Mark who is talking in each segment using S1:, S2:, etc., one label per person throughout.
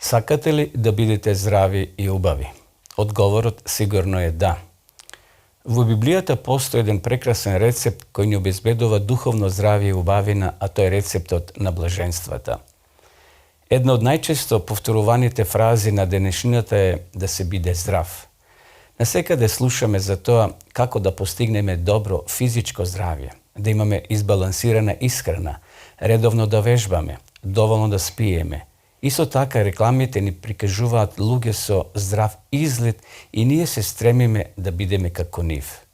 S1: Сакате ли да бидете здрави и убави? Одговорот сигурно е да. Во Библијата постои еден прекрасен рецепт кој ни обезбедува духовно здравје и убавина, а тој е рецептот на блаженствата. Една од најчесто повторуваните фрази на денешнината е да се биде здрав. Насекаде слушаме за тоа како да постигнеме добро физичко здравје, да имаме избалансирана исхрана, редовно да вежбаме, доволно да спиеме. Исто така рекламите ни прикажуваат луѓе со здрав изглед и ние се стремиме да бидеме како нив.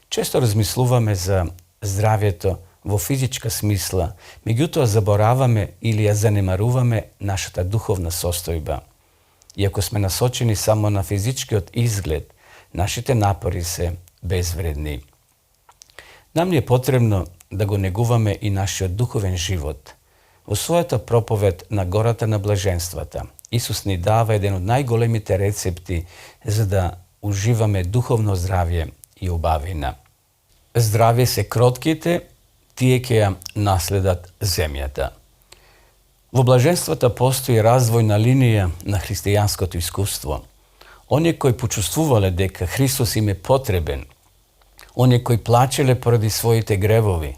S1: Често размислуваме за здравјето во физичка смисла, меѓутоа забораваме или ја занемаруваме нашата духовна состојба. Иако сме насочени само на физичкиот изглед, нашите напори се безвредни. Нам ни е потребно да го негуваме и нашиот духовен живот. Во својата проповед на гората на блаженствата, Исус ни дава еден од најголемите рецепти за да уживаме духовно здравје и убавина. Здравје се кротките, тие ќе ја наследат земјата. Во блаженствата постои развојна линија на христијанското искуство. Оние кои почувствувале дека Христос им е потребен, оние кои плачеле поради своите гревови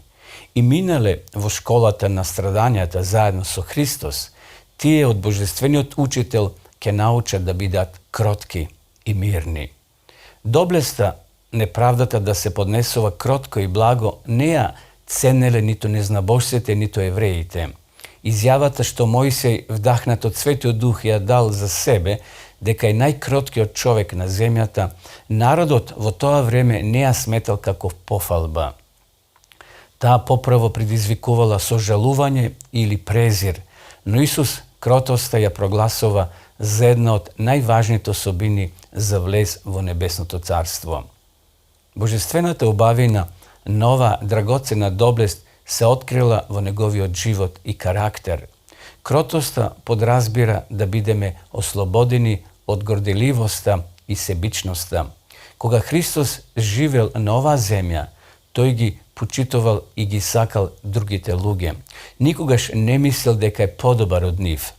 S1: и минале во школата на страдањата заедно со Христос, тие од Божествениот учител ќе научат да бидат кротки и мирни. Доблеста, неправдата да се поднесува кротко и благо, не ја ценеле ниту незнабожците, ниту евреите. Изјавата што Мојсей, вдахнат од Светиот Дух, ја дал за себе, дека е најкроткиот човек на земјата, народот во тоа време не ја сметал како пофалба. Таа поправо предизвикувала сожалување или презир, но Исус кротоста ја прогласува за една од најважните особини за влез во Небесното царство. Божествената убавина, нова драгоцена доблест се открила во неговиот живот и карактер. Кротоста подразбира да бидеме ослободени од горделивоста и себичноста. Кога Христос живел на оваа земја, тој ги почитувал и ги сакал другите луѓе. Никогаш не мислел дека е подобар од нив.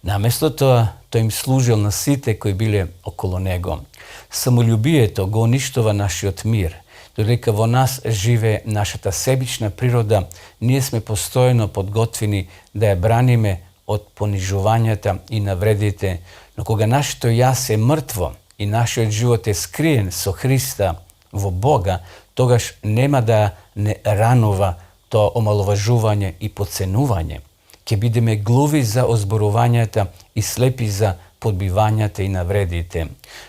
S1: Наместо тоа, тој им служил на сите кои биле околу него. Самолюбието го уништува нашиот мир. Додека во нас живее нашата себична природа, ние сме постојано подготвени да ја браниме од понижувањата и навредите, но кога нашето јас е мртво и нашиот живот е скриен со Христа во Бога, тогаш нема да не ранува тоа омаловажување и подценување. Ќе бидеме глуви за озборувањата и слепи за подбивањата и навредите.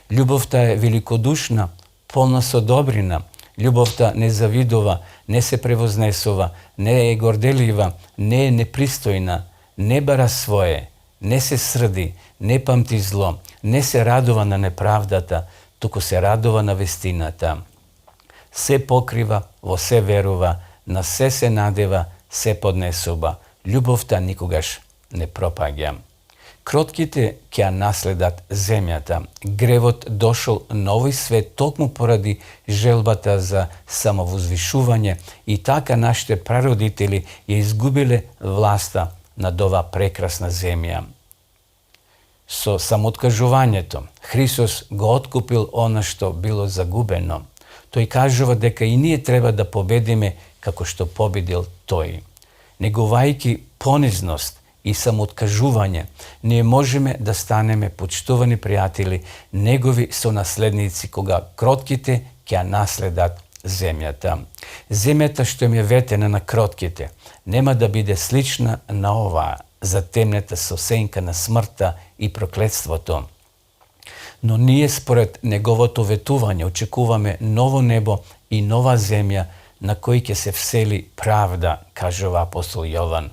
S1: Љубовта е великодушна, полна со добрина. Љубовта не завидува, не се превознесува, не е горделива, не е непристојна, не бара свое, не се срди, не памти зло, не се радува на неправдата, туку се радува на вестината. Се покрива, во се верува, на се надева, се поднесува. Љубовта никогаш не пропаѓа. Кротките ќе ја наследат земјата. Гревот дошол на овој свет токму поради желбата за самовозвишување и така нашите прародители ја изгубиле власта над оваа прекрасна земја. Со самооткажувањето, Христос го откупил она што било загубено. Тој кажува дека и ние треба да победиме како што победил тој. Негувајќи понизност и самооткажување, ние можеме да станеме почитувани пријатели, негови сонаследници, кога кротките ќе ја наследат земјата. Земјата што им е ветена на кротките, нема да биде слична на оваа, затемнета со сенка на смртта и проклетството. Но ние според неговото ветување очекуваме ново небо и нова земја на кој ќе се всели правда, кажува апостол Јован.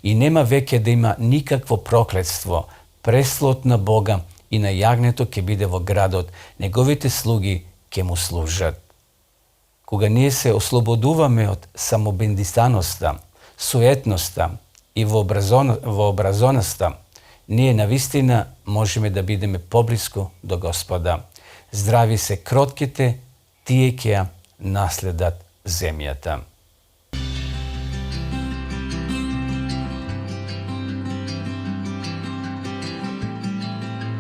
S1: И нема веќе да има никакво проклетство. Преслот на Бога и на јагнето ќе биде во градот, неговите слуги ќе му служат. Кога ние се ослободуваме од самобендистаноста, суетноста и вообразоноста, ние навистина можеме да бидеме поблиску до Господа. Здрави се кротките, тие ќе ја наследат земјата.